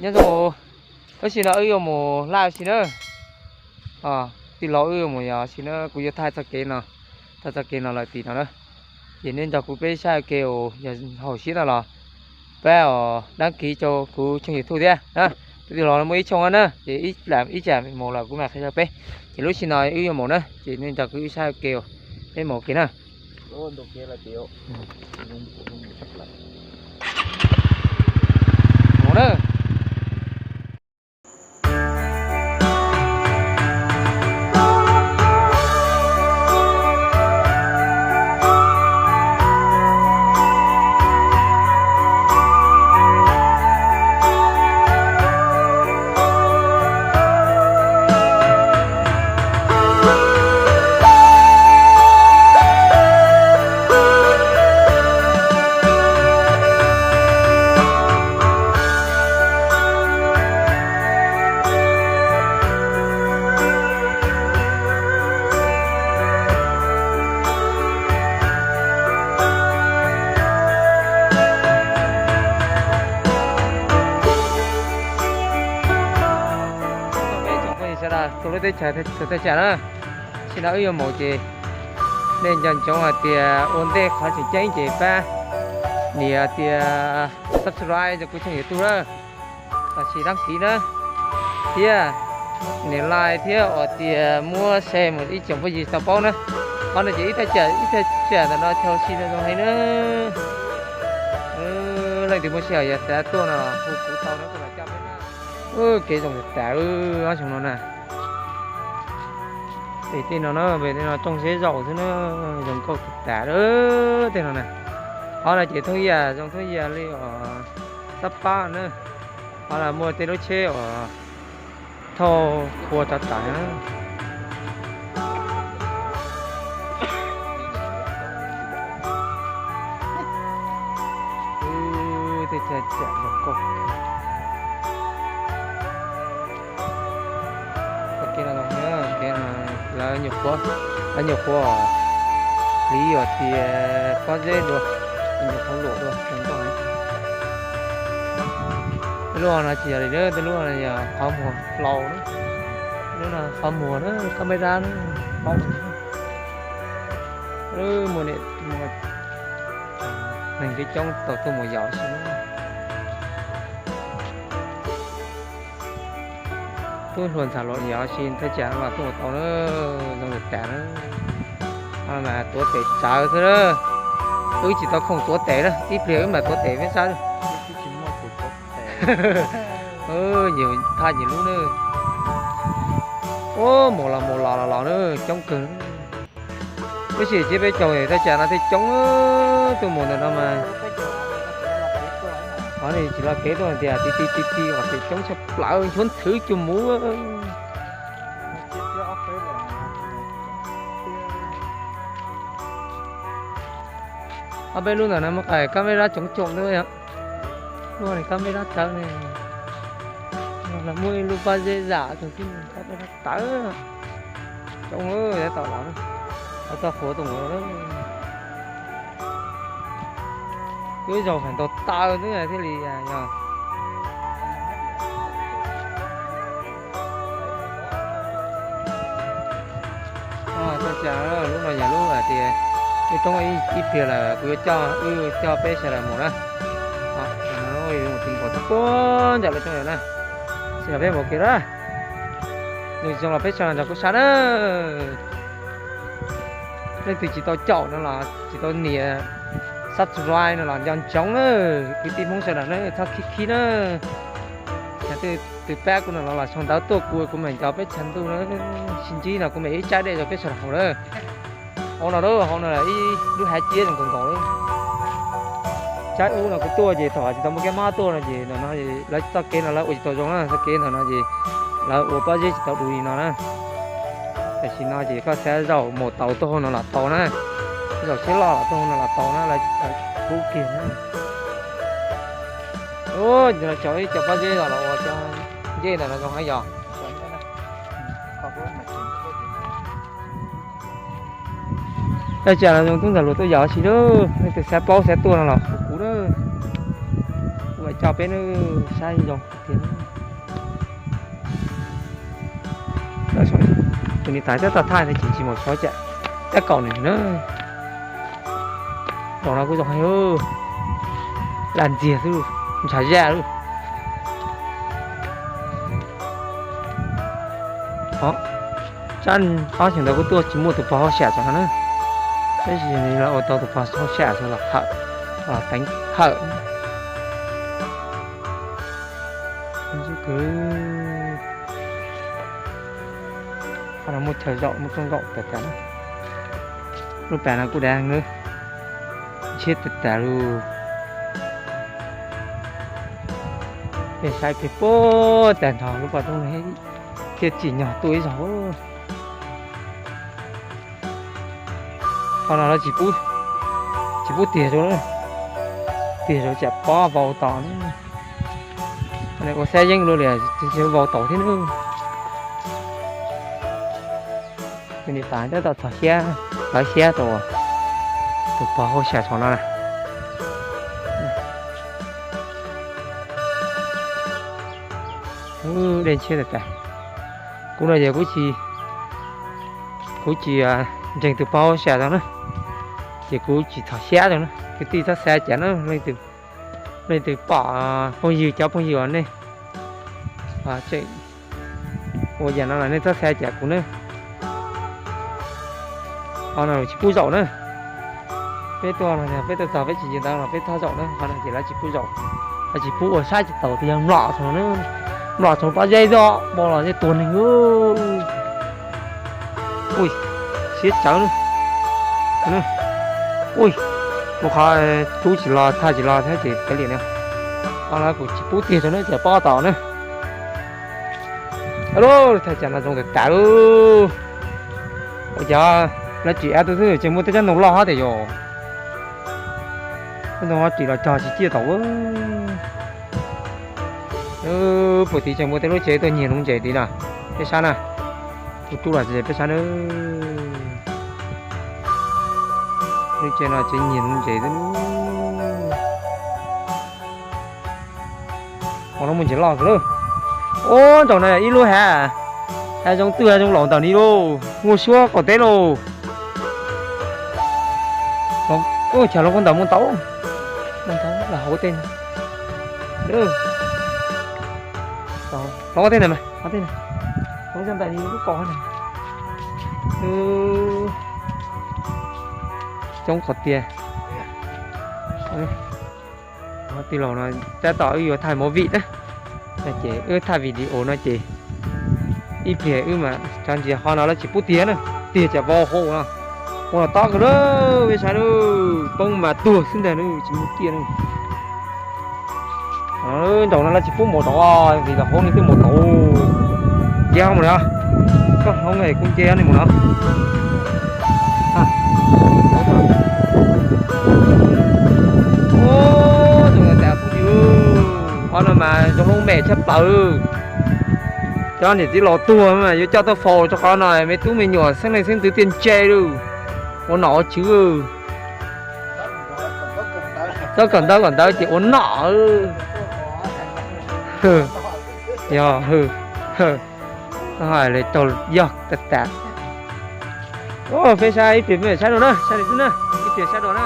Nyob zoo, tab sis no wb yuav mus laj si na. Tij laug, wb yuav mus yos si na, kuv yuav thaij txoj kev no, thaij txoj kev no lawm tim no na. Ces nej nrog kuv peb saib ua ke, yog haum siab no los pab os dab kiv rau kuv channel YouTube thiab na. Tus tij laug no muaj ib tshooj na, ces ib tsam mus lawm kuv mam qhia rau peb. Ces lub sij hawm no wb yuav mus na, ces nej nrog kuv saib ua ke, peb mus ua ke na. Mus na. Peb tsoom phooj ywg sawv daws, tuaj lub teb chaws Thaib Tsam na, tam sim no wb yuav mus ces nej nco ntsoov hais tias ua ntej qhov tseem ceeb ces pab nias tias subscribe rau kuv channel YouTube na, los sis dab kiv na, thiab nias like thiab ua tias muab share mus ib tsoom phooj ywg tau paub na. Qhov no ces ib thaj tsam, ib thaj tsam ntawm no chaw si no zoo heev na. Leej twg muaj sij hawm yog xav tuaj no hu kuv tau na, kuv mam coj peb na. Kev zoo tas tas ob xyoo no na. Pem tej no na, pem tej no rooj zeb zaum xwb na, zoo nkauj tas tas tej no na. Qhov no ces thoob yaj, zoo thoob yaj li os, Xab Pab na. Qhov no muaj tej lub tsheb uas thauj qhua rov raws na. Tej chaw tseem zoo nkauj. Kev no, kev no lawv nyuam qhuav, lawv nyuam qhuav hliv uas tias pob zeb dua, nyuam qhuav luam dua zoo nkauj. Tej lub no tsis yog li, tej lub no yog qhov muag hlau na, lub no qhov muag na, kab meb dab na, paub. Muaj niam neeg coob coob tau tuaj mus yos si na. Tub hluas ntxhais hluas yos si thaj tsam no los tuaj mus tau na, zoo tas tas na. Mas tuav tes tsawv xwb na. Wb tsis tau khoom tuav tes na, ib pliag wb mam tuav tes peb saib. Nyias thaj nyias lub na. Ub, mus los mus los los los na, coob kawg. Tab sis cia peb caum thaj tsam no thiaj coob, tuaj mus ntawm no mas. Qhov no tsis los kev tuaj tias ti ti ti ti kom tias coob tshaj plaws, nchuav nthwv cuag muv. Ob peb lub ntawm no muaj qee kab meb dab coob coob xwb yom. Lub no kab meb dab tsawv ne. Los muaj ib lub pob zeb zam tus tib kab meb dab tawv. Coob, tab tom los, tab tom qhuav tus mus. Lub zaug feem ntau taw xwb thiaj li yog. Lub no yog lub hais tias wb roob ib pliag lawm kuv yuav coj, wb coj peb sawv daws mus na. Mus tim nkaus txog puag nram lawv roob lawm na. Sim los peb mus kiag na. Nws zoo los peb sawv daws nrog kuv saib na. Leej twg tsis tau caum no los tsis tau nias subscribe no los nco ntsoov na. Kwv tij Hmoob sawv daws na, txhob khib khib na. Yog twg pab kuv no los los sau ntawv tuaj kuv, kuv mam nco peb tshav ntuj na. Sib ntsib no kuv mam ib tsaib dej rau peb sawv daws haus na. Hauv no, hauv no ib lub hav ciab zoo nkaus nkaus. Tsaib ub no kuv tuaj ces thaum tsis tau muaj kab mob tuaj no ces no lawv txoj kev no lawv ua tsis tau zoo na, txoj kev ntawm no ces lawv ua pob zeb tsis tau du li no na. Tam sim no ces koj xav zaum mus tau tuaj hauv no los tau na, zaum tsheb loj los tuaj hauv no los tau na, lawv pub kiag na. Ub, cov ib co pob zeb los los ua cov ncej ntawm no zoo heev yog. Thaj tsam no zoo tub ntxhais hluas tuaj yos si lawm, leej twg xav paub xav tuaj no los hu kuv na. Kuv mam Coj peb nws saib zoo tiag. Tus niam tais tab tom thaij ntawd ces tsis mus xyov cas tab kaum nws na. Zaum no kuj zoo heev, laj ntxiag xwb, ntshav zaj lawm. Tsab ob xyoos ntawd kuj tuaj tsis muaj tus pog hauj sam tso no na. Tab sis los ua tau tus pog hauj sam tso los hawm, los teev hawm. Qhov no muaj chaw zaum muaj rooj zaum tas tas na. Lub pas no kuj dav heev na, ntshiab tas tas lawm. Peb saib kiag puag tas nrho lub pas rooj no thiaj tsim nyog tuaj ib zaug. Qhov no lawv tsis pub tiag rau, tiag rau tsam pob vau tom na. Ua xab yeeb luaj li tsis vau taus thiab na. Tus niam tais tab tom txhos xyab, lawv xyab rau tus pog hauj sam tso no na. Dej ntshiab tas tas. Kuv no ces kuv tsis ntseeg tus pog hauj sam tso na, ces kuv tsis txhos xyab tso na. Kwv tij txhob xav cas na, leej twg pom phooj ywg, cov phooj ywg uas nej tseem ua yam no los nej txhob xav cas kuv na. Qhov no tsis pub zaum na. Peb tuaj no peb tuaj txog peb tsis nce ntawd los peb txhob zaum na, qhov no ces lawv tsis pub zaum. Lawv tsis pub ua saib tsis taus tias yog mlom txog, mlom txog pob zeb zoj bo los yeej tuag neeg. Ui, siab tsawv na. Ui, mus qhov rub tsis los thaj tsis los thiab ces kav liam na. Qhov no kuv tsis pub tiag rau na, ces pob tom na. Thaj tsam no zoo tas tas lauj. Ua cas lawv tsim av tuaj xwb tseem muaj tej tsob ntoo loj hab tias yog tsob ntoo tsim los cog tsis ciaj tau. Puag tid tseem muaj tej lub tsev tuaj nyiag nuv ntses tid na. Peb sab na, kuv rub los tsis peb sab na. Lub tsev no tsev nyiag nuv ntses xwb. Qhov no muaj ntses loj kawg lauj. Ub, nraum no ib lub hav, hav zoov twg hav zoov laus ntawm ni lauj, muaj suab qaum teb lauj. Ub, chav hluas nkauj ntawd mus tau, mus tau los hauv tej, hauv tej ntawd mas, hauv tej, hauv tej ntawd ni lub kaus na. Coob qhov tiag. Tij laug no tab tom wb yuav thaij movie na, ces wb thaij video no ces ib pliag wb mam tso ntsia. Qhov no lawv tsis pub tiag na, tiag tsam vau hauv no, ua los tob kawg na, peb saib na, poob mas tuag xwb ntag na, tsis muaj ciaj na. Nraum no lawv tsis pub mus rau, vim los hauv no twb mus tau. Nce mus no, koj hloov es kuv nce nej mus no. Ub, zoo tas phooj ywg, qhov no mas zoo lub mem tshaj plaws. Cov niam txiv laus tuag mas yuav coj tuaj faus rau qhov no, me tub me nyuam xeeb leej xeeb ntxwv thiaj ntse lawm. Ua nom ua tswv, txhob kawm ntawv, kawm ntawv ces ua nom. Yog, hais li raug yog tas tas. Peb saib ib pliag peb saib dua na, saib li xwb na, ib pliag saib dua na.